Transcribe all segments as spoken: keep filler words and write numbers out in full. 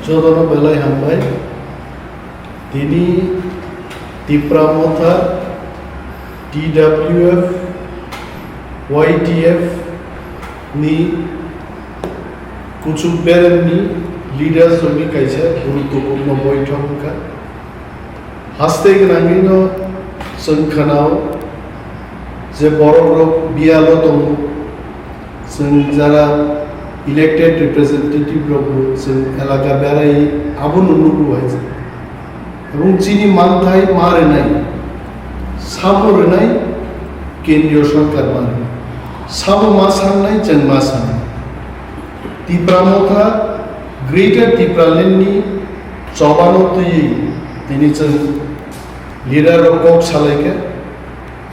Jotono belai hambai. Tini Tipra Motha, T W F, Y T F ni kuchuk beremni leaders rokni kaisa guruttwpurno boithok wngkha. Haste gwnangwino chwng khanao je borokrok biyalo tongo, chwng jara elected representative rokbo chwng elaka berai abono nugo hai chwng. Ebong chini manthai ma rwnai, samo rwnai kendriyo sorkar ma rwnai. Samo ma sangnai, chwng ma sangnai. Tipra Motha, Greater Tipraland ni chobano twiwi tini chwng leader rok kok salaikha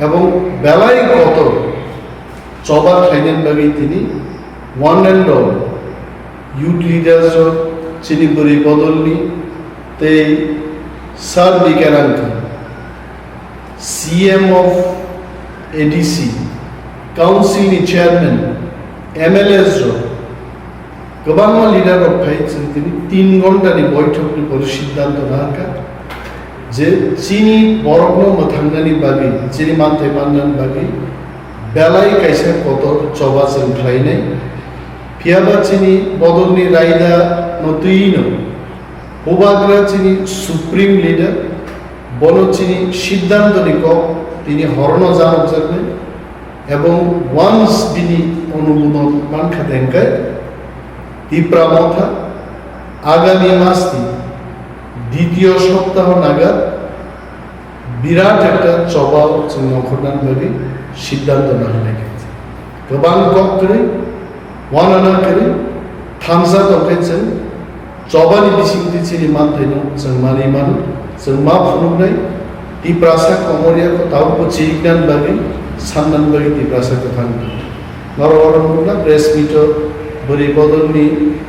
ebong belai kotor choba khlainani bagwi tini one and all youth leaders rok chini bwrwi bodolni tei Sir Bikarang C M of A D C, Council ni Chairman, M L As rok, kwbangma leader rok phai chwng tini tin ghonta ni boithok ni pore siddhanto nangkha je chini borokno mwthangnani bagwi, chini manthai mannani bagwi belai kaisa kotor choba chwng khlainai. Phiyaba chini bodolni raida no twi no Bubagra chini supreme leader, bono chini siddhanto ni kok tini horono janokjaknai, ebong once bini onumodon mankha tengkai Tipra Motha agami masti ditiyo soptaho naga birat ekta chobao chwng nongkhornani bagwi siddhanto nanglaikha. Kwbang kok kwrwi, wanana kwrwi, thansa tongkhe chwng chobani bisingtwi chini manthaino chwng manwi mano, chwng ma phunuknai, Tiprasa komorya ko tabukbo chiriknani bagwi, sannani bagwi Tiprasa kwthang tongo. Norok oro nukna press meet-o bwrwi bodolni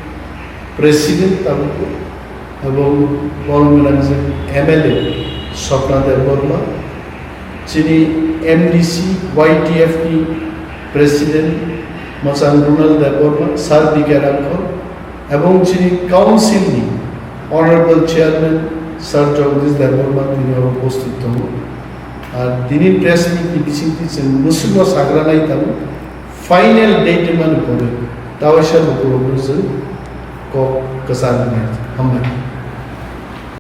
president tabukbo, ebong borom gwnang je M L A Swapna Debbarma, chini M D C Y T F ni president mwchang Ronald Debbarma, Sir B K Rangkhol, ebong chini council ni honorable chairman Sir Jagdish Debbarma tini oro upasthit tongo. Ar tini press meet ni bisingtwi chwng mwswkno sagra nai tongo, final date mani pore tawaisa lukurokno chwng kok kwchang nai. Hambai.